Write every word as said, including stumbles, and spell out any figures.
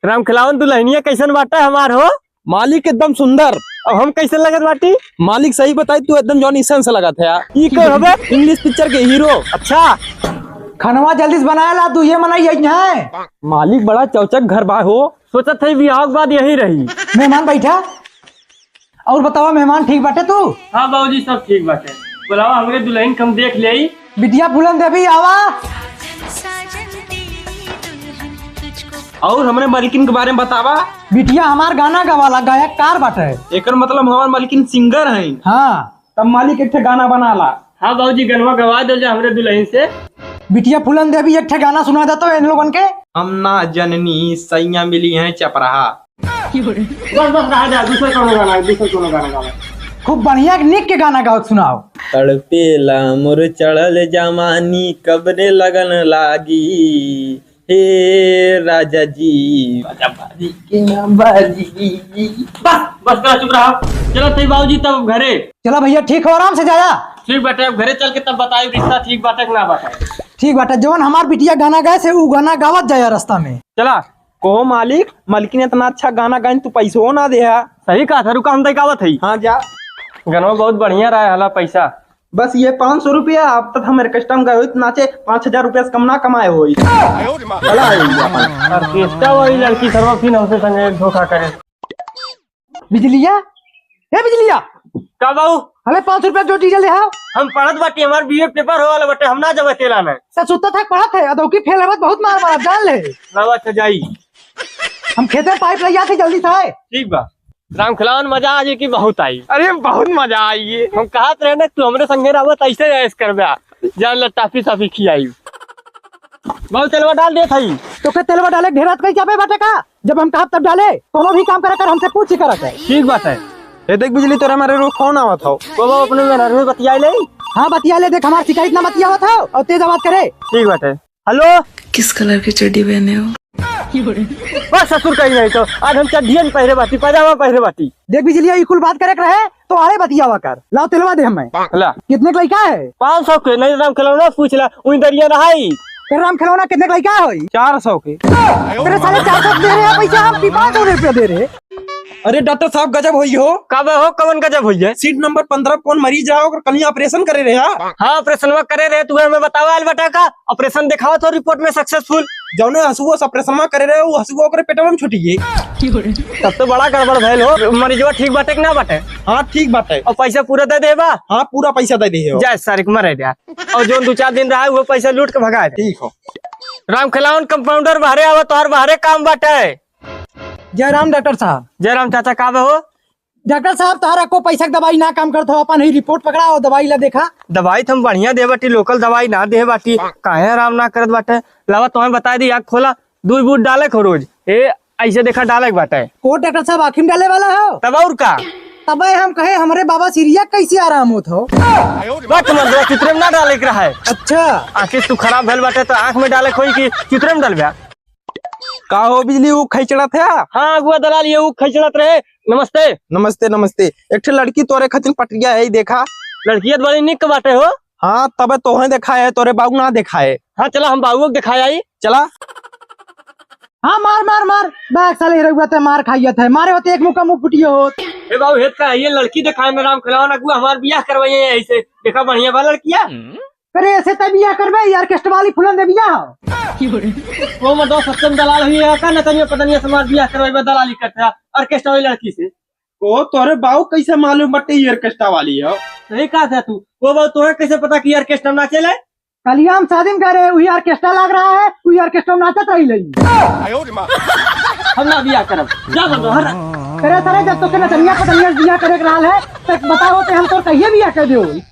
राम खिलावन, दुल्हनिया कैसन बाटे हमार हो? मालिक एकदम सुंदर। अब हम कैसन लगत बाटी? मालिक सही बताई, तू एकदम जॉनी सन्स लगत है यार। ई कौन हबे? English picture के hero। अच्छा। खनवा जल्दी से बनाए ला, तू ये मनाई यही है। मालिक बड़ा चौचक घर बा हो। सोचत है बियाह के बाद यहीं रही। मेहमान बैठा। और बतावा मेहमान, ठीक बाटे तू? हाँ बाबूजी, सब ठीक बाटे। बुलावा हमरे दुल्हन के हम देख लेई। बिटिया फूलन देवी, आवा। और हमरे मालकिन के बारे में बतावा। बिटिया हमार गाना गवाला, गायककार बाटे। एकर मतलब हमार मालकिन singer हैं। हाँ। तब मालिक एक ठे गाना बना ला। हाँ बाबूजी, गनवा गवा दे जा हमरे दुल्हन से। बिटिया फूलन देवी, एक ठे गाना सुना दे तो इन लोगन के। हम ना जननी सैया मिली हैं चपराहा। बस, बस, रहा जा, दूसरा कौनो गाना, दूसरा कौनो गाना गावा। खूब बढ़िया निक के गाना गाओ, सुनाओ। तड़पेला मोर चढ़ल जवानी, कबरे लगन लागी, हे राजा जी। राजा बाजी की ना बाजी। बस, बस करा, चुप रहा। चला थई बाबूजी, तब घरे। चला भैया, ठीक हो, आराम से जाया। ठीक बाटे, अब घरे चल के तब बताई रिश्ता ठीक बाटे कि ना बाटे। ठीक बाटे, जवन हमार बिटिया गाना गाए से उ गाना गावत जाया रास्ता में। चला। कहो मालिक, मलकिन इतना अच्छा गाना गाइन, तू पैसो ना देहा। सही कहा था, रुका हम तय गावत हई। हाँ जा। गनवा बहुत बढ़िया रहा हला पैसा। बस ये पाँच सौ रुपया, अब तक हम orchestra में गए होइत नाचे, पाँच हजार रुपया से कम ना कमाए होइत। भला है ये अपन। Orchestra वाली लड़की सरवा फिर हमसे संगे धोखा करे। बिजलिया, ए बिजलिया। का बाऊ? हले पाँच सौ रुपया जो डीजल ले आओ। हम पढ़त बाटी, हमार बीए paper होवाला बाटे, हम ना जबे तेला ना। सर सुत्ता था पढ़त है, अदौकी फेल हवत बहुत मार मारा, जान ले। लावा तो जाई। हम खेते में पाइप लग जाते जल्दी से आए। ठीक बा। राम खिलावन मजा आ जाई कि बहुत आई। अरे बहुत मजा आई ये। हम कहत रहे ना तू हमरे संगे रहबा त ऐसे ऐश करबा। जान ला टाफी साफी खियाई। बहुत तेलवा डाल देत हई। तोके तेलवा डाले ढेर रात कहीं जाबे बाटे का? जब हम कहब तब डाले। कोनो भी काम करा कर हमसे पूछ ही करा कर। ठीक बात है। ए देख बिजली तोरा मारे रो फोन आवत हो। वो बाबू अपने में नरवे बतिया ले। हाँ बतिया ले, देख हमार शिकायत ना बतियावत हो और तेज आवाज करे। ठीक बात है। हेलो। किस कलर की चड्डी पहने हो? बस ससुर कहीं नहीं तो आज हम चड्डियन पहरे बाटी, पैजामा पहरे बाटी। देख बिजलिया, ई कुल बात करे के रहे तो आड़े बतियावा कर। लाओ तेलवा दे हमें। ला। कितने के लइका है? पाँच सौ के। नहीं राम खिलौना पूछ ला, उही दरिया रहाई। तेरे राम खिलौना कितने के लइका है होई? चार सौ के। तेरे साले चार सौ दे रहे हैं पैसा, हम की पाँच सौ रुपया दे रहे हैं। अरे डॉक्टर साहब गजब होई हो। का बा हो, कवन गजब होई है? सीट नंबर पन्द्रह कौन मरीज रहा ओकर कल ही ऑपरेशन करे रहे हा? हाँ ऑपरेशनवा करे रहे, तू हमें बतावा आइल बटा का? ऑपरेशन देखावा तो रिपोर्ट में सक्सेसफुल। जौने हसुआ से ऑपरेशनवा करे रहे वो हसुआ ओकरे पेटवा में छुटी गई। तब तो बड़ा गड़बड़ भइल हो। मरीजवा ठीक बाटे कि ना बाटे? हाँ ठीक बाटे। और पैसा पूरा दे देबा? हाँ पूरा पैसा दे दे हो। जा सारे के मरे जा। और जौन दो चार दिन रहा वो पैसा लूट के भगा दे। ठीक हो। राम खिलावन कंपाउंडर बाहरे आवा, तोहर बाहरे काम बाटे। जय राम डॉक्टर साहब। जय राम चाचा, का बा हो? डॉक्टर साहब, तोहरा को पैसा के दवाई ना काम करत हो, अपन ही रिपोर्ट पकड़ा और दवाई ला देखा। दवाई तो हम बढ़िया दे बाटी, लोकल दवाई ना दे बाटी, काहे आराम ना करत बाटे। लावा तोहे बताई दी, आँख खोला, दूध बूध डाले को रोज। ए, ऐसे देखा डाले के बाटे। को डॉक्टर साहब आँखी में डाले वाला हो? तब और का? तबे हम कहे हमरे बाबा सिरिया कैसे आराम होत हो? बस मर्दवा चित्रे में ना डाले के रहा है। अच्छा। आँखी तू खराब भइल बाटे तो आँख में डाले खोई कि चित्रे में डालबे? का हो बिजली, ऊ खैचड़त है? हाँ, अगुआ दलाल, ये ऊ खैचड़त रहे। नमस्ते। नमस्ते, नमस्ते। एक ठे लड़की तोरे खातिर पटरिया है, ई देखा। लड़किया तो बड़ी निक बाटे हो। हाँ, तबे तोहे देखा है, तोरे बाऊ ना देखा है। हाँ, चला हम बाऊ को दिखाए आई। चला। हाँ, मार, मार, मार। बैग साले रउआ ते मार खाइयत है। मारे होते एक मुक्का मुंह फुटियो होत। ए बाऊ, हेत का है, ये लड़की दिखाए में राम खिलावन अगुआ हमार बियाह करवाइए ऐसे। देखा बढ़िया बा लड़किया। अरे ऐसे तब बियाह करबे, ये ऑर्केस्ट्रा वाली फूलन देविया हो। वो मर्दवा सत्यम दलाल हुई है का? न तनिया पतनिया समाज बियाह करवाई बा दलाली करता है ऑर्केस्ट्रा वाली लड़की से। ओ तोरे बाऊ कैसे मालूम बटे ये ऑर्केस्ट्रा वाली हो? सही कहा था तू। वो बाऊ तोहे कैसे पता कि ऑर्केस्ट्रा में नाचे ले? कलिया हम शादी में गए रहे, वही ऑर्केस्ट्रा लग रहा है, वही ऑर्केस्ट्रा में नाचत रही ले। हम ना बियाह करब। जा बंदो हर। करे सरे जब तो के नचनिया पतनिया बियाह करे के रहल है, तो बताओ ते हम तो कहिए बियाह कर दे।